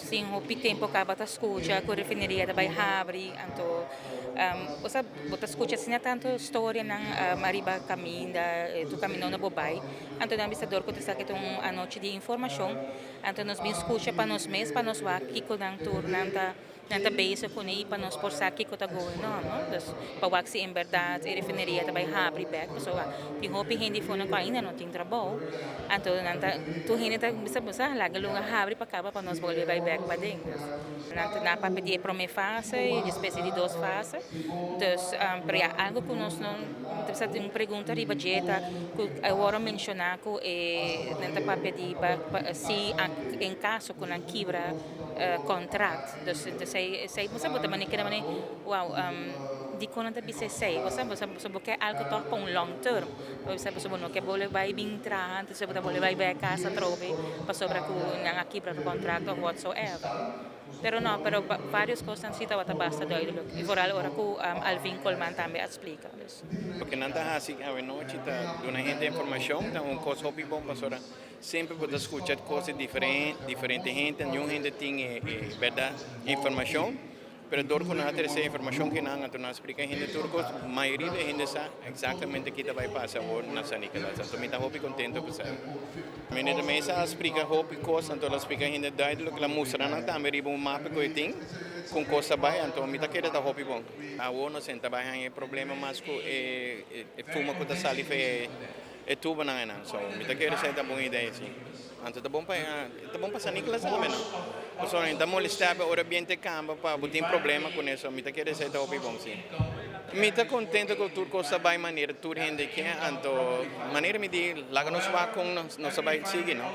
Tin hopi tempo caba ta scucha cu refineria ta bay habri, anto osea, bo ta scucha asina tanto storianan ariba caminda, tur caminda unda bo bay. Anto nan bisa dor cu ta esaki ta un anochi di informacion, anto nos bin scucha pa nos mes, pa nos wak kico nan tur nan ta bezig cune y pa nos por sa kico ta going on, no? Dus pa wak si en berdad e refineria ta bay habri bek, pasobra tin hopi hende fonan cu ainda no tin trabou, anto nan ta tur hende ta bisa bisa laga lunga habri pa caba pa nos bolbe bay bek paden. Dus nan ta na papia di e prome fase y despues di dos fase. Dus pero ya, algo cu nos no ta tin un pregunta riba dje ta cu awor a menciona cu e nan ta papia di si en caso cu nan kibra contract. Dus esey bo sa bo ta mane keda mane wow, di con nan ta bisa esey? Bo sa bo ke algo toch pa un long term. Bo sa bo no ke bolbe bay bin traha, anto bo ta bolbe bay bek cas atrobe pasobra cu nan a kibra contract of whatsoever. Pero no, pero varios cosnan si tabata basta duidelijk. Y vooral ora cu Alvin Colman tambe a splica. Dus. Loke nan ta hasi anochi ta duna hende informacion, ta un cos hopi bon, pasobra semper bo ta scucha cos diferente, diferente hende, ningun hende tin e berdad informacion, pero dor cu nan a trece informacion cu nan a splica hende tur cos, mayoria di hende sa exactamente kico ta bay pasa awor na San Nicolas. Anto mi ta hopi contento cu esey. Meneer de Meza a splica hopi cos, anto el a splica hende duidelijk, el a mustra nan tambe riba un mapa cu e tin, con cos ta bay, anto mi ta kere ta hopi bon. Awor no ta bay haña problema mas cu e fuma cu ta sali fe e tubo nan nan. So mi ta kere esey ta bon idea si. Anto ta bon pa San Nicolas tambe, no? Pasobra ta molestia ora biento cambia pa bo tin problema cu esey. Mi ta kere esey ta hopi bon si. Mi ta contento cu tur cos ta bay manera tur hende ke, anto manera mi di laga nos wak con nos bay sigui, no?